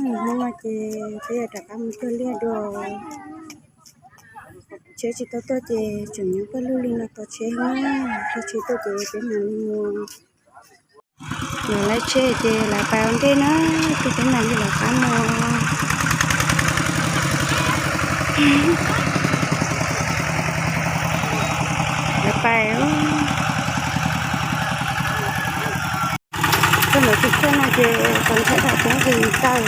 Hnub no ces peb yuav rov qab mus tuag liaj dua. Tsheb tsis tau tuaj ces tseem nyob pawg lug li no tos tsheb na. Tsheb tuaj ces peb mam li mus. Lawv lawv tsheb ces lawv pais ua ntej na, tus peb mam li lawv qab mus. Lawv pais. Tuaj lawv tus tuaj no ces tus ntxhais tau coob kawg tau.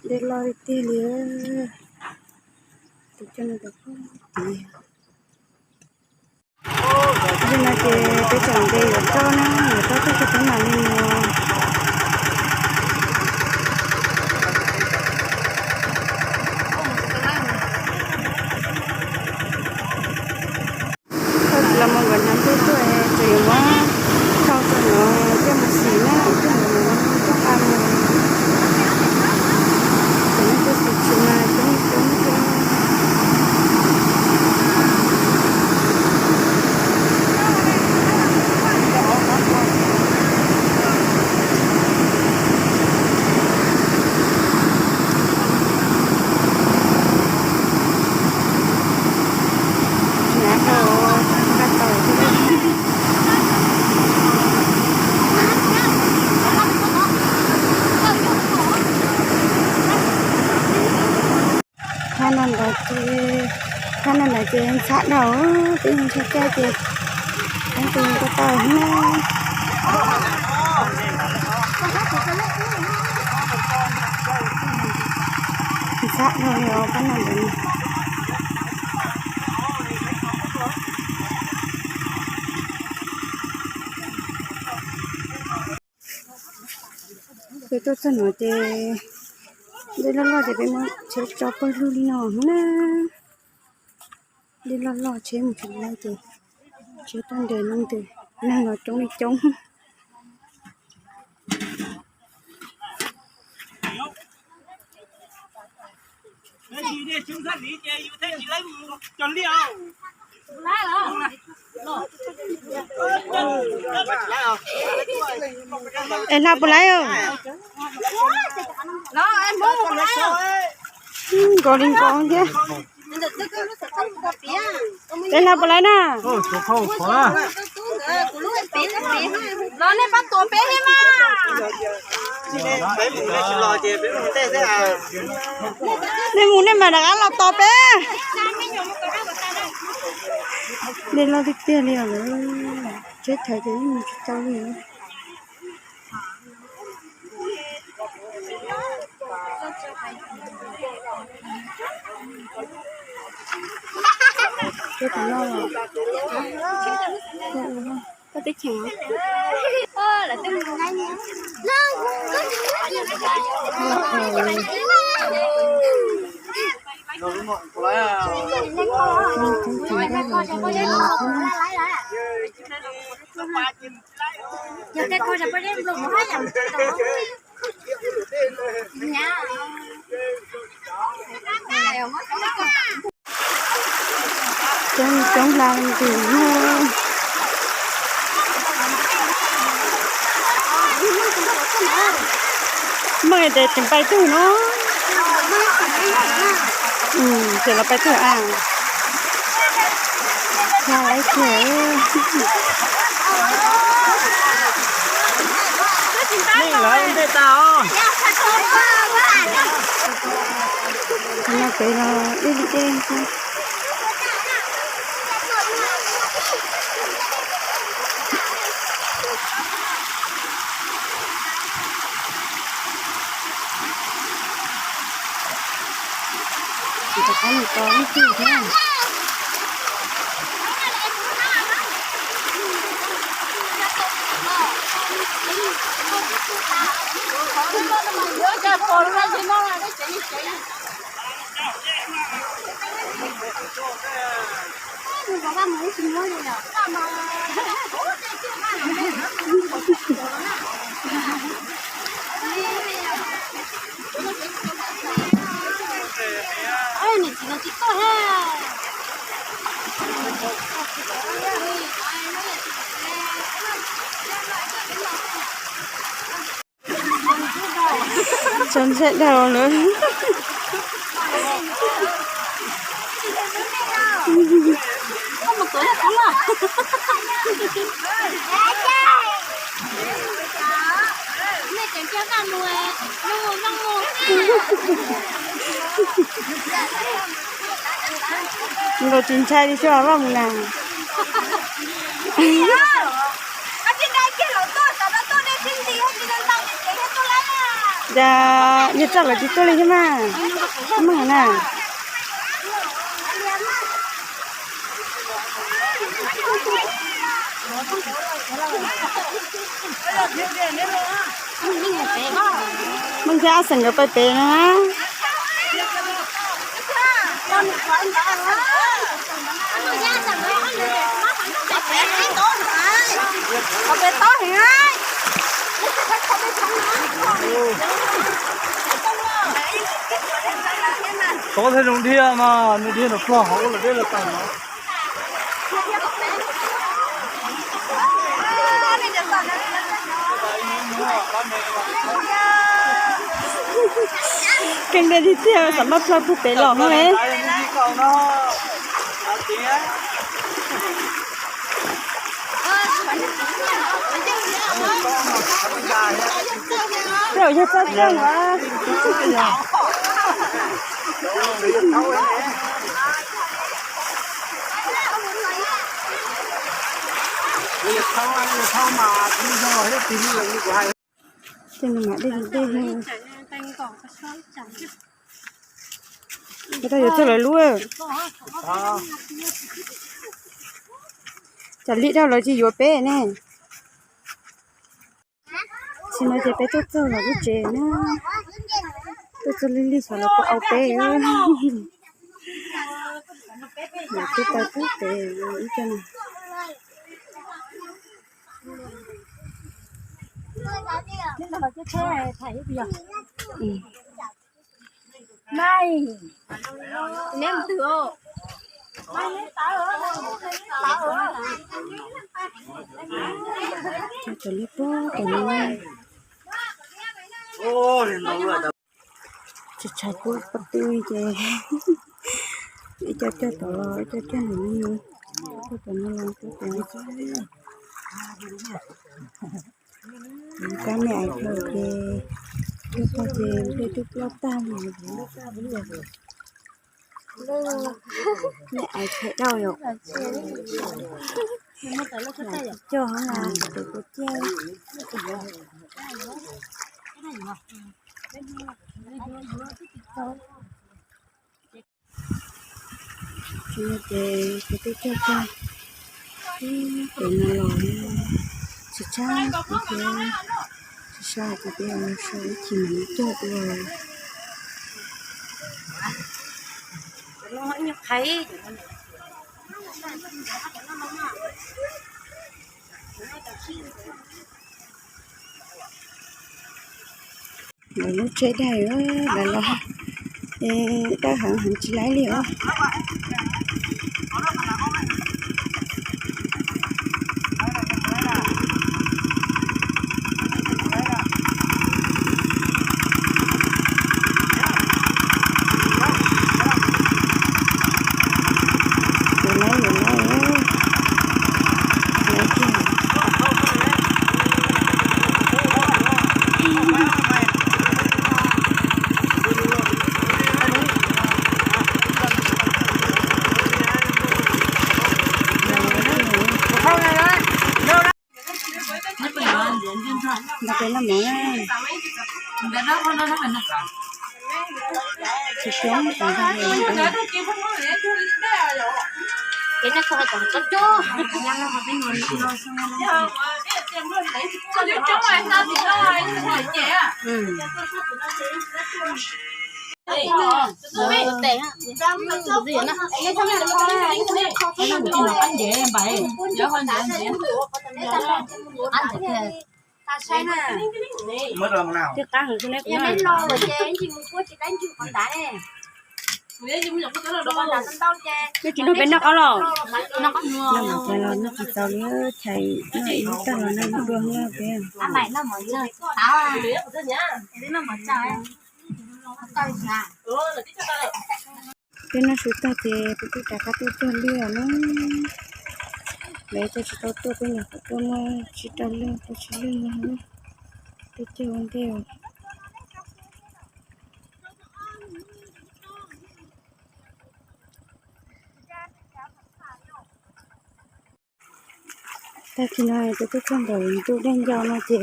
Dej loj tiag tiag li. Tus coj no tiag. Yog no ces peb tseem nce yuav roj na, yuav roj tag ces peb mam li mus. Thaum tsis los mus nkawd hnyav ntuj tuaj tseem yuav muab thau txog no coj mus xim na, coj mus coj nqa mus. Cov neeg tuaj xim tshis mas coob coob kawg. Hnyav dhau, nqa tau thiab. Thaj no ntawd ces, thaj no ntawd ces ntxhab dhau, twb mus tshaj caj ces poob tus ko taw na. Ntxhab dhau li os, thaj no ntawd. Peb tuaj txog no ces dej loj loj ces peb muab tsheb tso pawg lug li no na. Dej loj loj tsheb mus tsis laib ces tsheb tuaj nres no ntws, neeg los coob li coob. Es hla puas laib os? Nkaus li nkaus thiab. Es hla puas laib na? Los nej pab tuav peb thiab mas. Nej mus nej mam rov qab los tos peb. Dej loj tiag tiag li os. Tsheb thawv ces yeej mus tsis tau li. Koj teb cheem. Coob coob hla ntws. Muaj tes tseem pais twg no? Ces los pais twg a? Hla lawv tiag. Nej lawv ntej tas os. No pem los ib li dej xwb. Rov qab mus tos ib tug thiab. Tso ntshai dhau lawm. Nkaus tsis ntshai li xyov Vaj mus na. Cas niag txaj lawv tsis tuaj li thiab mas. Meej na. Meej thiab Ab Xeem nkawd pais pem no na. Tod thiaj zoo dhia mas nws dhia nws plog hauv los deb los tau no. Keej deb tiag tiag, xam maj plog puag pem los no. Rau yog txaj coj as. Ces nws mam dej dej. Ko tau yuav txog lawv lub. Tsam li dhau lawv tsis yuav peb ne. Tsis no ces peb tuaj txog lawv lub tsev na. Tuaj txog lig lig xyov lawv puas au peb. Lawv twb tau pub pem ib co no. Cov li puag tom no. Tsis tshav kub pob tw ces ib co cog tom los ib co cog ntawm no, cog tom no los cog tom no. Kab me ais dhau ces, dhau tag ces dej twb ploj tag li. Me ais phem dhau yom. Cog heev na, tes puas ciaj. Ces kuv twb cog tag, ces no los tsis tshab kuv thiab, tsis tshab kuv thiab, sau ib chim mam li cog dua. Lawv lub tsheb daig lawv los, dawb heev heev tsis laib li os. Ntawd pem no mov na. Tsis coob. Nej tsis noj peb noj qab los? Noj mas cas los noj tsis tau li, chais noj ib tag los noj dua noj peb. Peb noj su tag ces peb twb rov qab tuaj cog lwj na. Lawv cog tsis tau tuaj, peb nyuam qhuav tuaj muab tsib rau lwj, tuaj tsib lwj no, tuaj cog ua ntej os. Tag kis no peb tuaj txog nram ntuj dej ncau no ces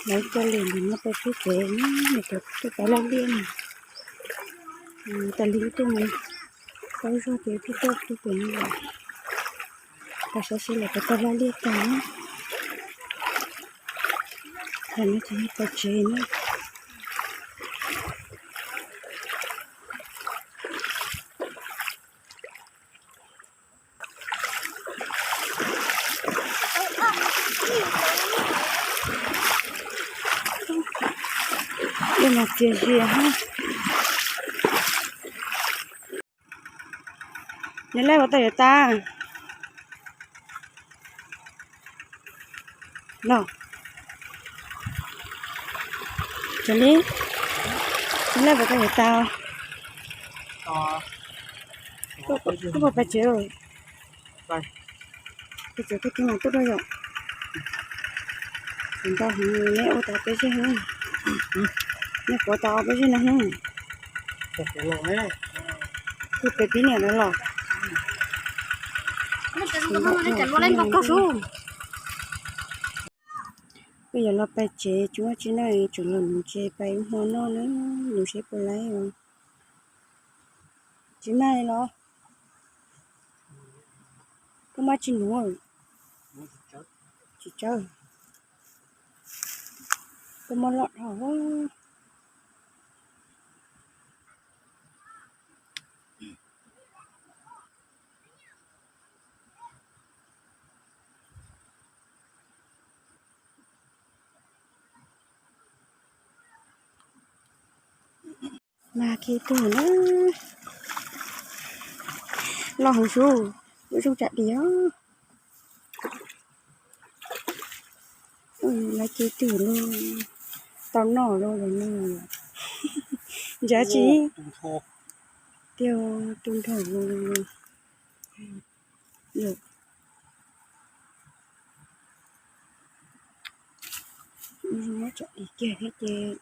lawv cog lwm ntawm no pem peb tsev, nws cov tuaj pab laj liaj no. Tas li ib tug mus, paub zog ces ib tug tuaj pem no lawm. Pab saib seb lawv puas tau laj liaj tag na. Tam no ces yog pem tsev na. Dej mas txias zias. Neb laj puas tau yuav tas? No, Txawm li, neb laj puas tau yuav tas? Koj puas pais tsev? Pais tsev, koj tig mas tuaj rau yom. Tseem ntau heev, neb ua tau peb zej heev. Neb kuav tau peb zej no heev. Tus pem pib niam lawv los. Peb yuav los pais tsev, tsis muaj tsi noj, tseem los nuv ntses pais ib hmo noj na, nuv seb puas laib os. Tsis mag li los? Koj muab tsis nuv? Tsis tsawb. Koj muab loj dhau. Mag kiag tug na, loj heev sub, lub zoo tsam diav. Lawv ces twm los tau noj los lawm no. Ntsav tsis tiag, tu nrho los. Muab tsom dim kiag thiab ces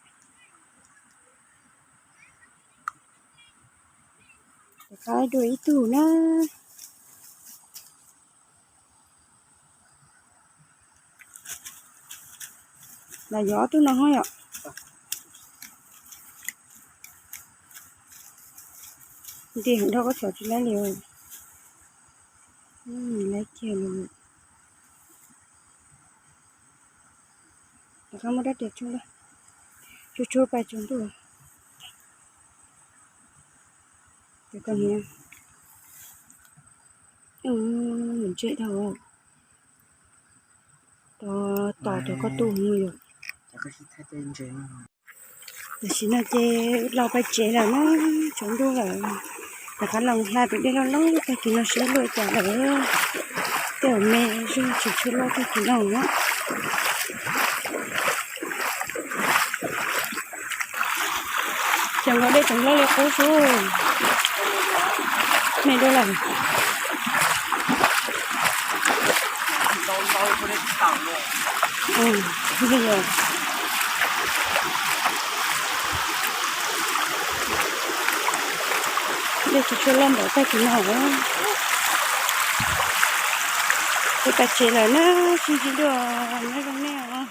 rov qab dua ib tug na. Los yuav ob tug no hov yom. Nti heev dhau koj tsom tsis laib li. Laib kiag li. Rov qab muab rab riam tshuab, tshuab tshuab pais tsaus ntuj. Tus koj niam, ntsej dhau. Tos tos cov koj tu mus yom. Tam sim no ces los pais tsev lawm na, tsaus ntuj lawm. Rov qab los hla tus dej loj loj tag kis no seb luaj cas lawm. Tej zaum me zog tsis tshua loj tag kis no na. Cov nkaus dej tseem loj li qub sub. Me dua lawm. Dej tsis tshua loj npaum tag kis no. Peb pais tsev lawm na, sib ntsib dua, nyob zoo nej os.